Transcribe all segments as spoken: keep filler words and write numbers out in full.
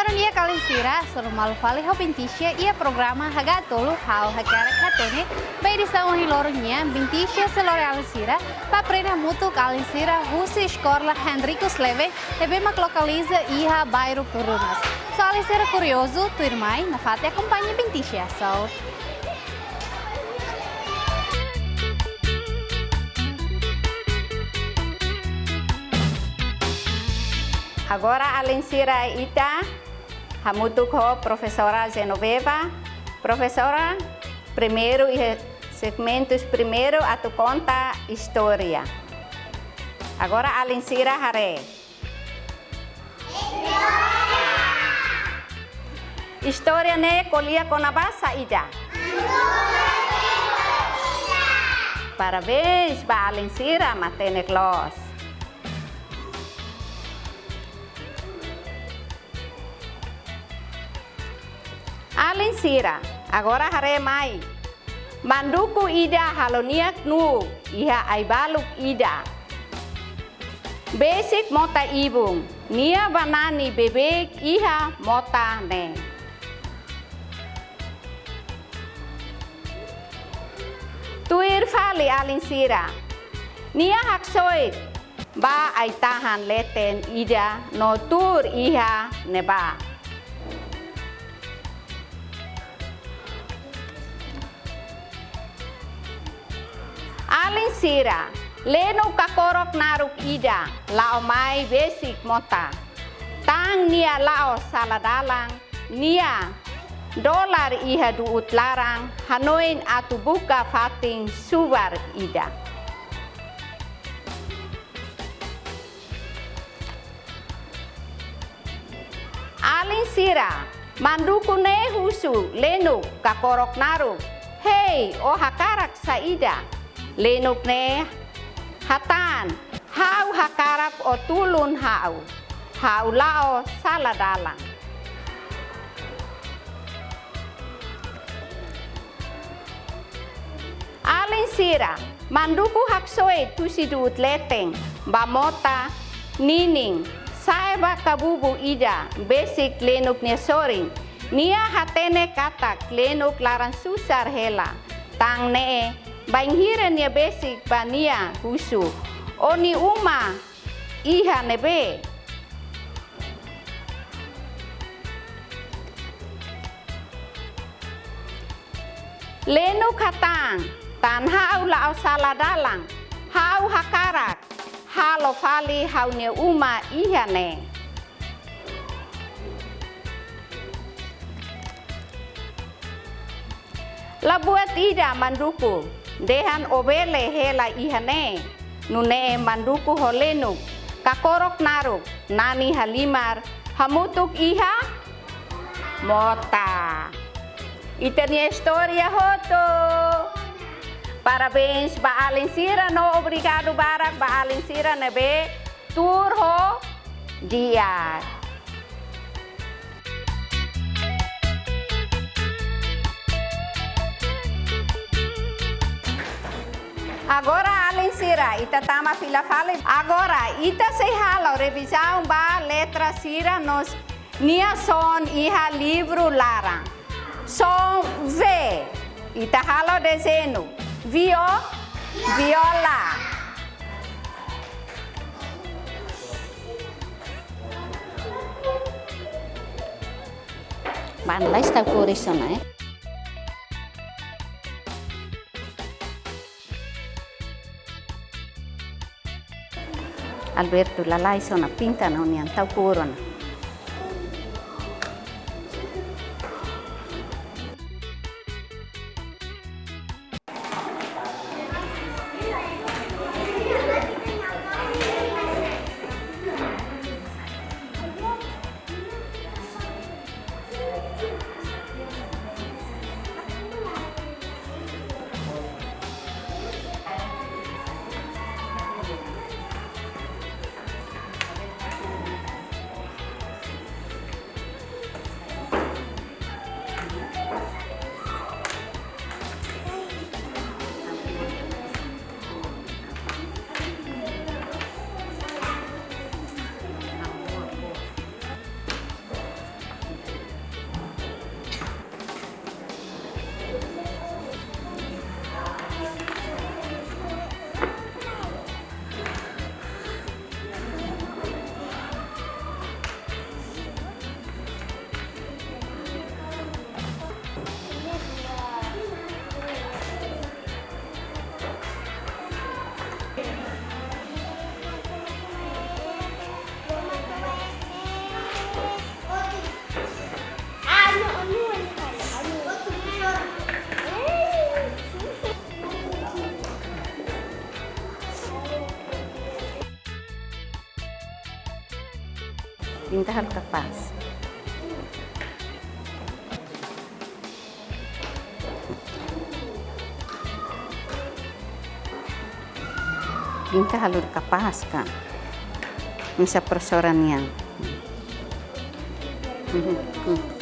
Di'ak alin sira, hasoru malu fali ho Binticia iha programa Hagatolu Ha'u Hakarak Hatene, ba edisaun ohin loron nian. Binticia sei lori alin sira ba aprende hamutuk ho alin sira husi eskola Hendrikus Leven, ne'ebé mak lokaliza iha bairru Purunas. Se alin sira kuriozu, tuirmai nafatin akompaña Binticia. So, agora alin sira, ita hamutuk ho profesora Genoveva. Profesora, primeiru iha segmentus primeiru atu konta istória. Agora alin sira haree. Istória ne'e ko'alia kona-ba saida? Parabéns ba alin sira, matenek loos. Alin sira, agora haree mai. Manduku ida halo nia knuuk iha ai-baluk ida. Besik mota ibun, nia banani beibeik iha mota ne'e. Tuir fali alin sira. Nia haksoit ba ai-tahan leten ida no tuur iha ne'ebá. Alin sira, lenuk kakorok naruk ida la'o mai besik mota. Tan nia la'o sala dalan, nia dolar iha du'ut laran, hanoin atu buka fatin subar ida. Alin sira, manduku ne'e husu lenuk kakorok naruk: "Hei, ó hakarak saida?" Lenuk ne'e hatán: "Ha'u hakarak ó tulun ha'u. Ha'u la'o sala dalan." Alin sira, manduku haksoit husi du'ut leten ba mota ninin, sa'e ba kabubu ida besik lenuk nia sorin. Nia hatene katak lenuk laran susar hela. Tan ne'e, bainhira nia besik ba nia husu: "Ó-nia uma iha ne'ebé?" Lenuk hatán: "Tan ha'u la'o sala dalan, ha'u hakarak halo fali ha'u-nia uma iha ne'e." La buat ida manduku, dehan ó bele hela iha ne'e. Nune'e manduku ho lenuk kakorok naruk nani halimar hamutuk iha mota. Ita-nia istória hotu. Parabéns ba alin sira no obrigadu barak ba alin sira ne'ebé tuur ho di'ak. Agora alin sira, ita tama fila fali. Agora ita sei halo revizaun ba letra sira no nia son iha livru laran. Son V. Ita halo dezeñu. Vio-, viola. Banda está por isso, né? Alberto lalais ona pinta no nian tau kuru ona. Pinta halo kapás. Pinta halo kapás ka. Hanesan profesora nian. Mhm, mhm.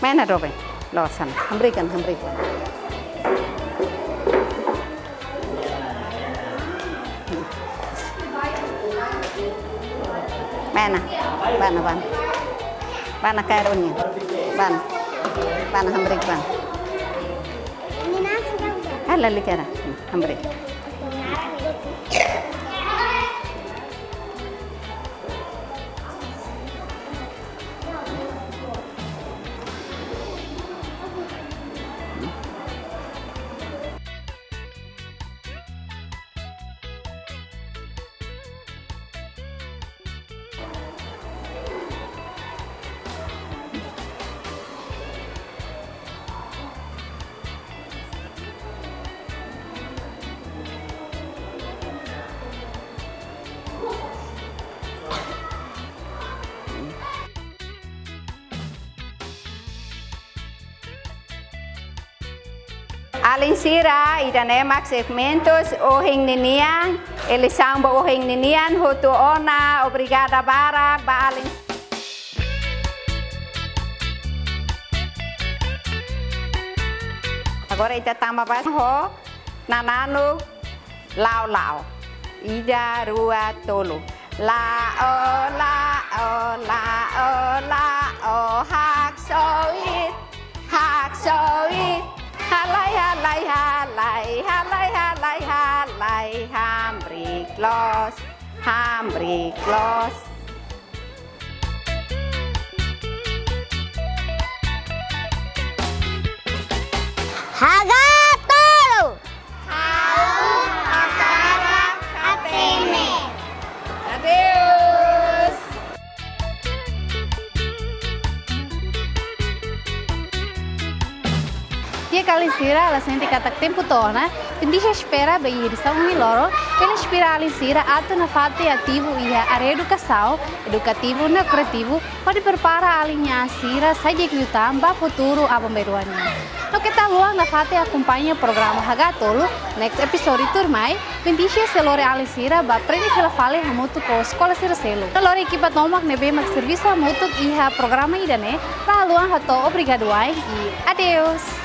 Mai ona doben, la'o hanesan. Hamriik ona, hamriik ona. Mai ona, bá ona, bá ona. Bá ona kaer ó-nia. Bá ona. Bá ona hamriik bá ona. Halo lalika ona, hamriik. Alin sira, ida-ne'e mak segmentus ohin ninian, eleisaun ba ohin ninian, hotu ona, obrigada barak ba alin. Agora ita tama ba ho nananu la'o la'o. Ida, rua, tolu. La'o, la'o, la'o, la'o, haksoit, haksoit. Halai, halai, halai, halai, halai, halai, hamriik loos, hamriik loos. Hagatolu. Ha'u hakarak hatene. Adeus. Di'ak alin sira, ha'u sente katak tempu to'o ona, Bendixia espera ba iha edisaun ohin loron, bele inspira alin sira atu nafatin ativu iha área edukasaun, edukativu no kreativu, hodi prepara alin sira sai jeku liután ba futuru aban-bainrua nian. No keta haluha nafatin akompaña programa Hagatolu, next episode tuirmai, Bendixia sei lori alin sira ba aprende fila fali hamutuk ho eskola sira seluk. No lori ekipa tomak ne'ebé mak servisu hamutuk iha programa ida-ne'e, la haluha hato'o obrigadu wa'in i adeus.